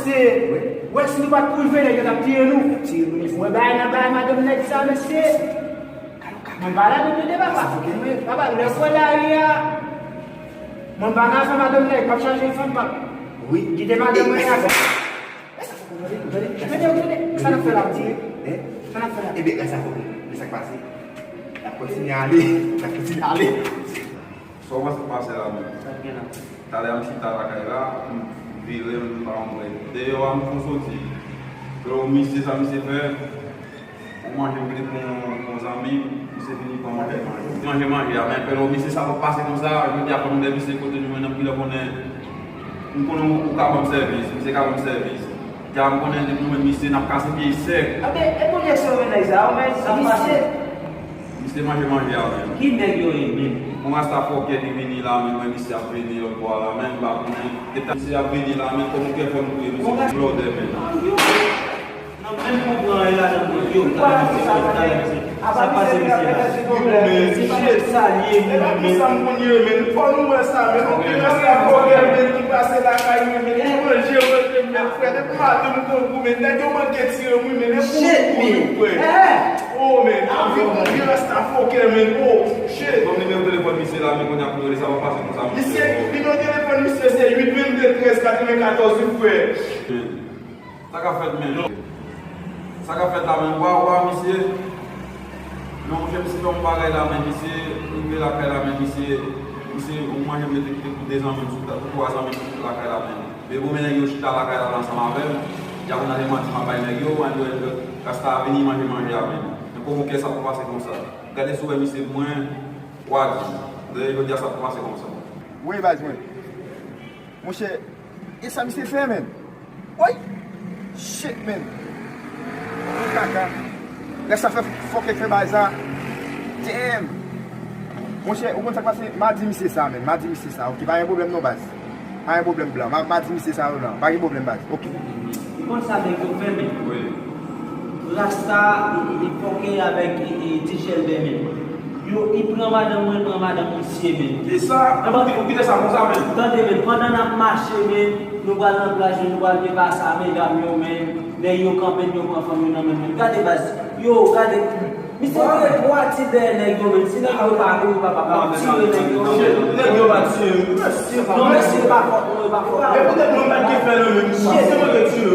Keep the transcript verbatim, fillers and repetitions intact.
Mesye, wè si nou pa t kouri vre, nèg yo t ap tiye nou. Mwen bay nan bay madanm nèg sa, mesye. Mwen pa la nou tande papa. Papa, lè w pran lari a, mwen pa nan afè madanm nèg, p ap chanje fanm, p ap kite madanm mwen nan afè. Tande, tande, sa n ap fè la, mesye? Sa n ap fè la? Ebyen, grasa fòk, men sa k pase. N ap kontinye ale, n ap kontinye ale. Sa w panse k pase la menm? Talè a m chita lakay la, m vire, m pa konprann. Deyò a m fon soti. Freo, misye, sa misye fè, yon manje m vin pou yon zanmi m, misye vini pran manje, manje. Manje, manje a, men freo, misye, sa pa pase konsa, jodi a fò m de misye kote nou menm ki lè konnen, m konnen ou ka ban m sèvis, misye ka ban m sèvis. Dja m konnen depi nou menm misye, n ap kase pye sèk. Abe, e pou nèg se yo mennaj sa, ou menm sa pase. Misye manje manje a menm. Ki nèg yo ye menm? Yon rasta fòkè ki vini la menm, mwen misye ap vini lòt bò a la menm, m pa konnen. Depi misye ap vini la menm, kòman kè fè m touye misye blòdè menm. Nan menm konprann e la nan yo, talè misye, talè misye. Sa pase misye la? Men, se pa sa l ye menm, men. Sa m konn ye menm, fò nou wè sa menm. Yon rasta fòkè menm ki pase lakay mwen menm, ki manje manje menm, frè. Depi maten m konn goumen, nèg yo manke tire m wi, men e pou ou wi, frè. Oh, men, anvi konn vye rasta fòkè, men, oh, shit. Ban m nimewo telefòn misye la, men kounye a pou rele sa pa pase konsa, misye. Misye, nimewo telefòn misye se uit vennde trèz katrevenkatòz wi, frè. Sa k ap fèt, men? Sa k ap fèt la, men? Wa, wa, misye. Non, monchè, misye fè yon bagay la, men, misye rive lakay la, men, misye, misye, yon manje m rete kite pou de zanmi m sou, pou twa zanmi m sou lakay la, men. Men bon, men nèg yo chita lakay la ansanm avè m. Djab nan demanti m ap bay nèg yo, mwen di rasta a vini manje manje a menm. Men kòman kè sa pou pase konsa? Gade si w wè misye mwen, w a di m. Dayè jodi a sa pou pase konsa. Wi, baz mwen. Monchè, e sa misye fè, menm? Woy! Shit, menm. Kaka. Lè sa fè fòkè fè bagay sa. Damn! Monchè, ou konn sa k pase? M a di misye sa, menm. M a di misye sa. Ok, pa gen pwoblèm non, baz. Pa gen pwoblèm, blan. M a, m a di misye sa yo, blan. Pa gen pwoblèm, baz. Ok. Ou konn sa nèg yo fè, menm? Wi. Rasta, li, li fòkè avèk, e, e, Ti Chèlbè, menm. Yo, li pran madanm mwen, pran madanm misye, menm. Kisa? Ou kite sa konsa, menm? Tande, menm. Pandan n ap mache, menm, nou pral nan plaj, menm, nou pral depase a medam yo, menm. Nèg yo kanpe, yo pran fanm yo nan men, menm. Gade, baz. Yo, gade. Misye tire twa ti dèyè nèg yo, menm. Si nèg yo pa kouri, papa, m ap tire nèg yo, menm. Nèg yo pa tire. Non, mesye, pa fòt mwen, pa fòt mwen. E poutèt mwen pa t gen fè nan men misye, se mwen ki tire.